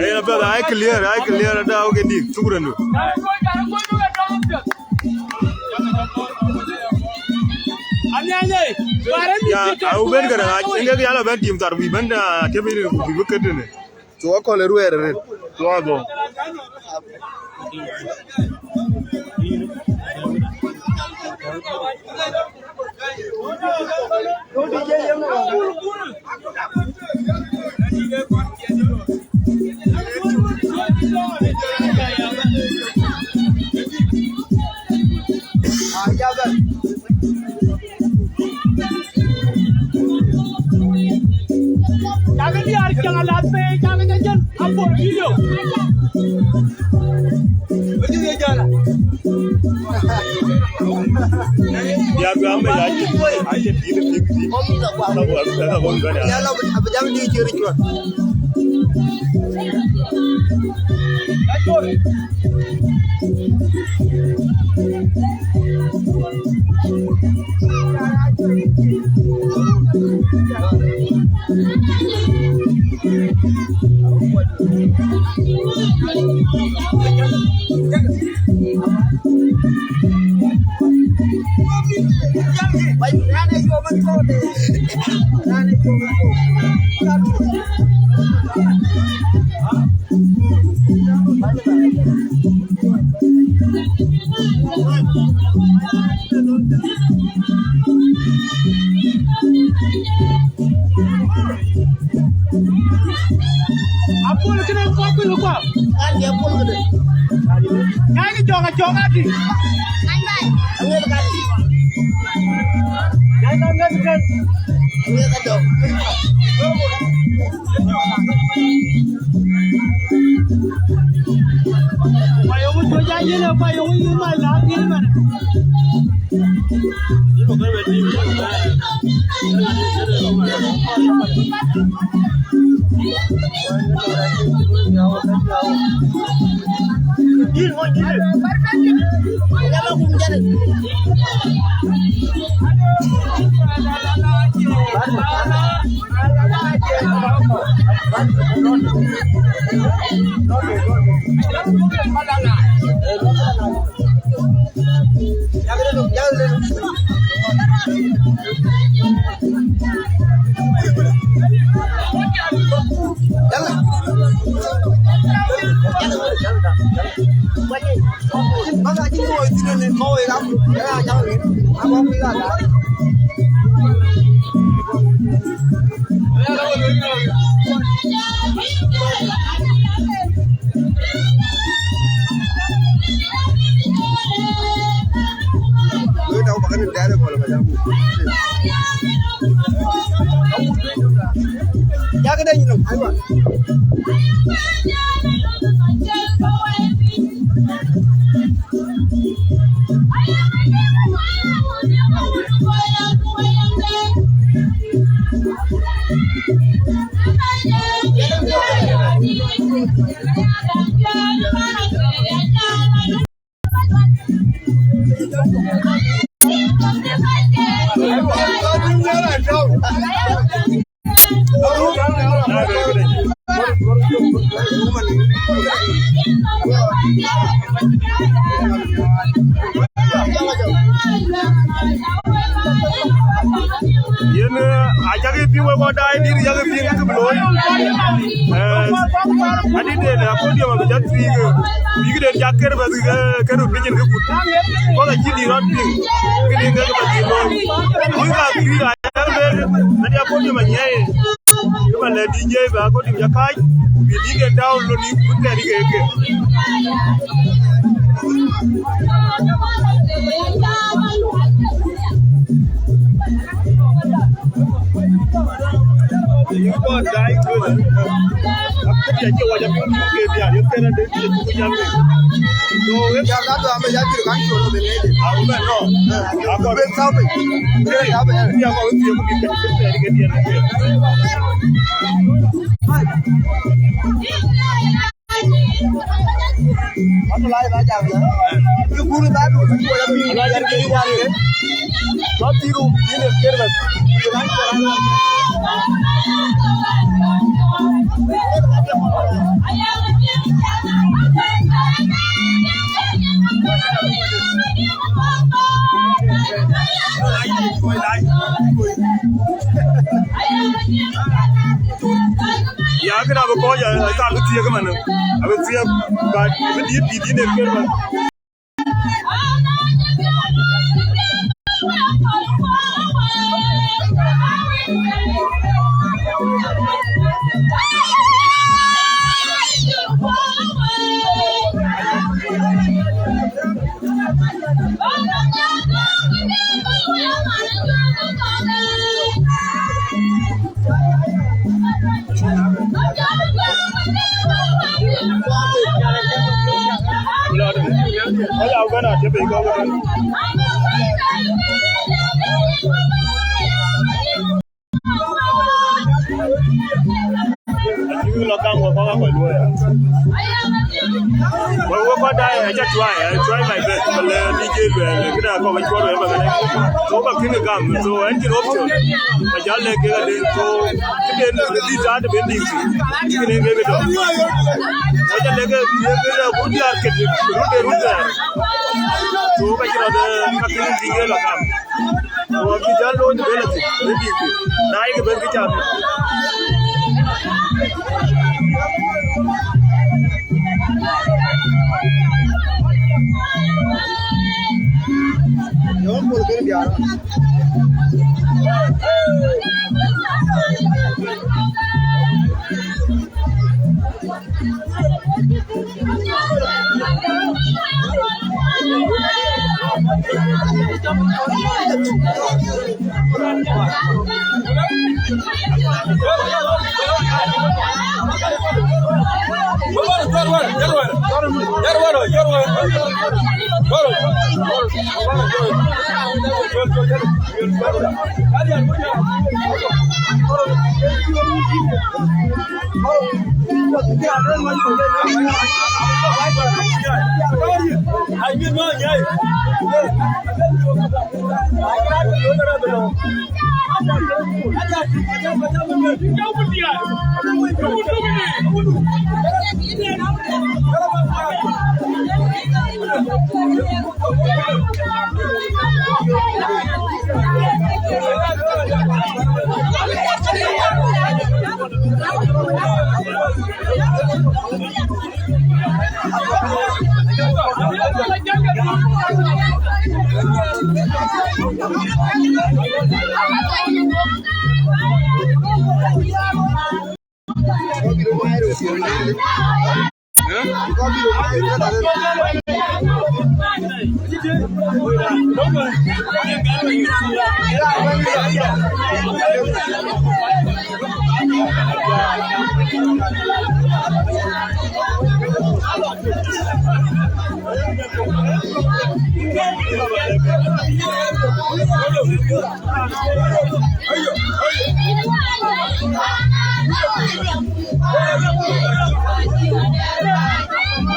Ëë, na bɛ̈th, ai clear, ai clear, ada, okay, dï, shukran du. Ya, au ben kërë, ai, ëngë ya la ben tim thar, bï ben, ah, tëbï, bï, bï këtënë. Cuk akɔ̈l ë ruɛɛr arëët. Cuk adhɔ̈ŋ. Cakë diäär cäŋ alath pei, cakë ke jël, apuɔl video. Diäär bï amec acï, acï dït ë thiëk thïn. Ka bï, ka bï, ka bï, ka bï, ya la, abï jam dï cï rïc ruɔt. Apol kënë kɔc kuc kua. An ya pol kënë. Nyai jɔk a jɔk ati. An bai. An bai. Nyai ka ŋɛth kën. An bai ka jɔk. Kua yöŋ jɔk a yïn, kua yöŋ yïn ma la yïn ma. Yen, eh, acäkï piŋ wek kɔc daai dït, acäkï piŋ kë bï looi. Eh, adït de la podium abï jat thiik, bïk den jak kër bɛ̈th, eh, kër pic en kë kut. Kɔc acï dït rɔt piŋ, këdï kek bä dhil looi. Wïc ka kë wïc acäkï ber, adï a podium anyiɛɛi. Kë bä lɛ̈k D J bä podium jɔ kääc, bï dït en tääu lon yï kut kɛ̈t kek kek. Ya, kënë abï kɔc, ë, ka bï thiëk ëmën, abï thiëk, but bï dït, dït, dït ë kër ëmën. Acï lɔ gam wek kɔ̈k akɔc luɔi. Wek, wek kɔc daai, aca try, I try my best. But le D J luɛɛl, këda kɔ̈k acuɔl wek ba kënë. So ba kïn gam, so ɛn cïn option. Ba jäl lɛ̈k kek adï, so këden dït thaa të ben dït thïn. Kënë kek tɔ̈. Aca lɛ̈k ke, ke, ke, ku diäär ket, rut de rut thɛɛr. So ka cï rɔt, eh, ka kïn dït ke lɔ gam. Wɔ bï jäl loony bï lɔ thïn, bï dït thïn. Na ye kë bɛ̈n kë cam.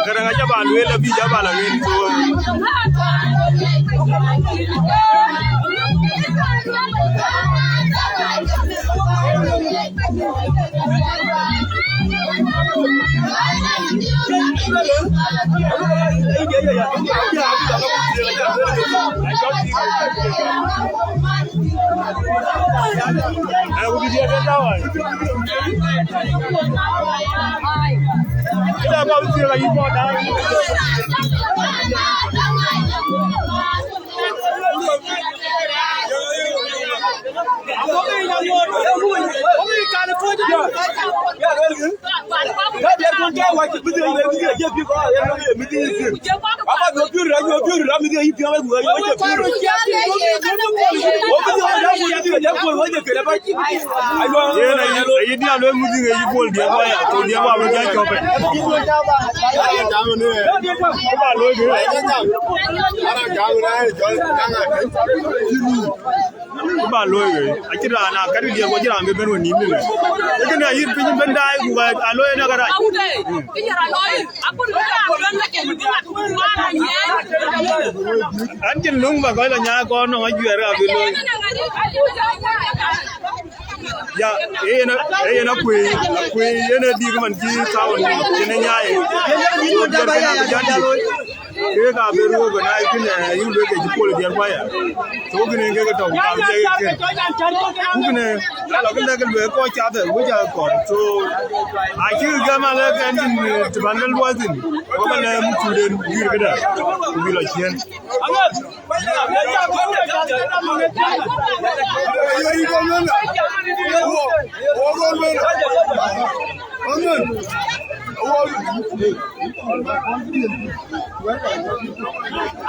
Këdäŋ aca ba lueel, abï ja ba la lueel, so. Yen ayi, ayi diɛl wek mudhi ke yi bol diɛl waya, to diɛl wa wek ya cɔpɛ. Ba looi ke. Ba looi ke. Aci raan a kat diɛl wa ci raan be ben we nim ni. Ikin ayi piny ben dai ku ba a looi na kara. An cïn luŋ ba kɔc la nya kɔn nɔŋ ajuɛɛr ka bï looi. Ya, yen, yen akuëi, akuëi yen ë dïk man cï thaun cïn ë nyaai. Ke ka bï ruɔ̈k na yïn, eh, yïn luel ke cï pol diɛl paya. So kënë ke ke tɔ̈u ka bï jɛ ke. Ku kënë ala ke lɛ̈k luel kɔc cath wec a kɔn. So acï gam alɛ kɛn cïn, eh, të bän ke luɔi thïn. Wek alɛ muk cuden guiir këdë. Ku bï lɔ ciën.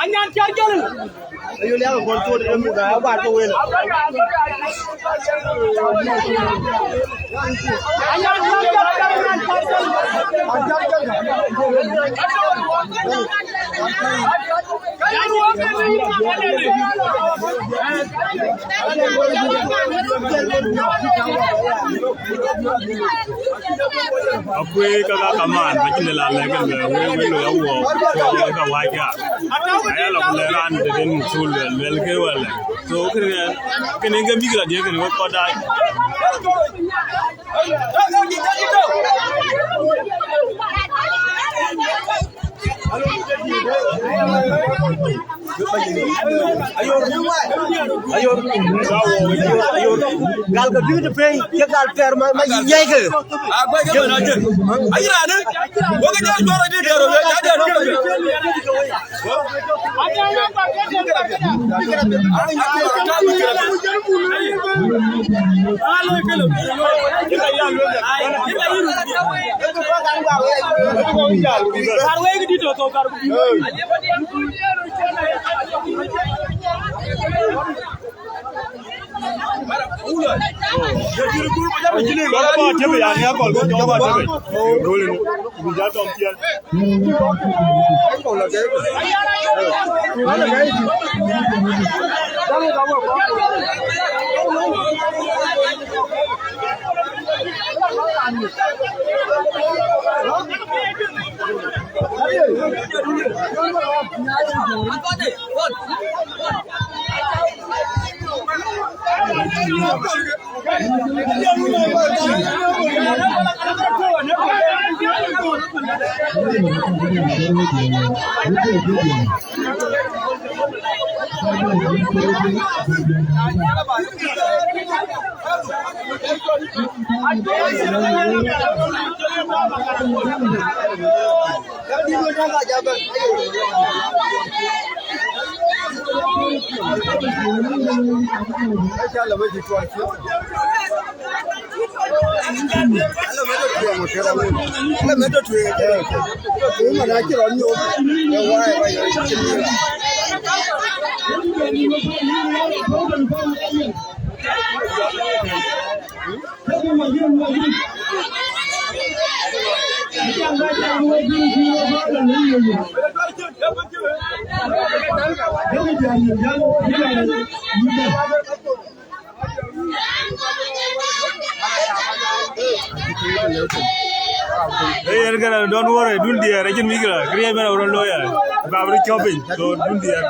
Anyan car jël. Ayo liak gol tuot de mu ga ba to wel. Anyan car jël. Akuëi ka ka kaman, ka cïn la lɛ̈k, eh, we, we lo ya wuɔk, ka wac ka. Aya la ku lɛ̈k raan de den musul wel, wel ke wel. So kënë, kënë ke bïk la diɛ̈ kënë we kɔc daai. Ayor, ayor, ayor, ayor. Gal ka duit pei, ye gal ter ma, ma yi nyai ke. Agua ke na je. Ayi rane. Wo ke jor jor de de ro, ya de ro. Kɔn kɔn tëbë ya, nia kɔn kɔn tɔŋ kɔn tëbë. Gol ni, bi ja tɔŋ tiɛl. Hey, yer kɛn, don't worry, dun diɛɛr, acïn mikila, kërë bɛn awurɔ loya, ba bï cɔpiny, so dun diɛɛr.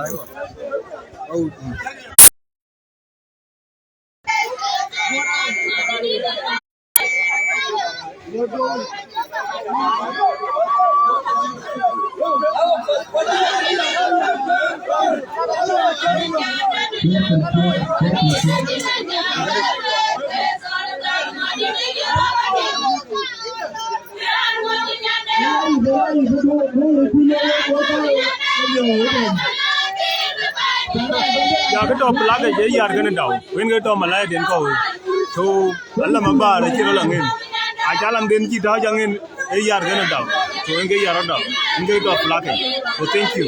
Ya kë tɔ̈ plak ë yar kënë dau, wën ke tɔ̈ malaya den kɔ̈u. So, alam abaar acï rɔl aŋen. Aca alam den cï tɔ̈ aŋen, ë yar kënë dau. So, yen ke yar rɔt da, yen ke tɔ plake. So, thank you.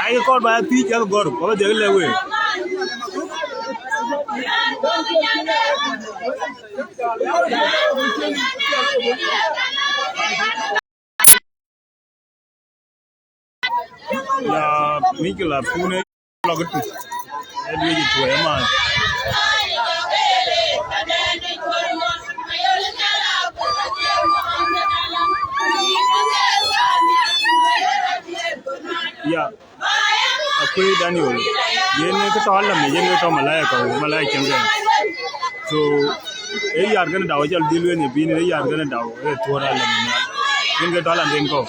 Ai, ke kɔɔr ba ya thiëc, ya ke gɔ̈r, ba ba dhiɛl lɛ̈k we. Ya, Mikil Apune lɔ ke tuc. Ë duëc ë tuɔɔc ëmën. Ya, Akuëi Daniel. Yen ë kë tɔ alam, yen ë tɔ malaika, malaika cieŋ kë. So, ë yar kënë daw, jal dhil wen ë bïn, ë yar kënë daw, ë thuɔɔr alam nhial. Yen ke tɔ alam den kɔ̈u.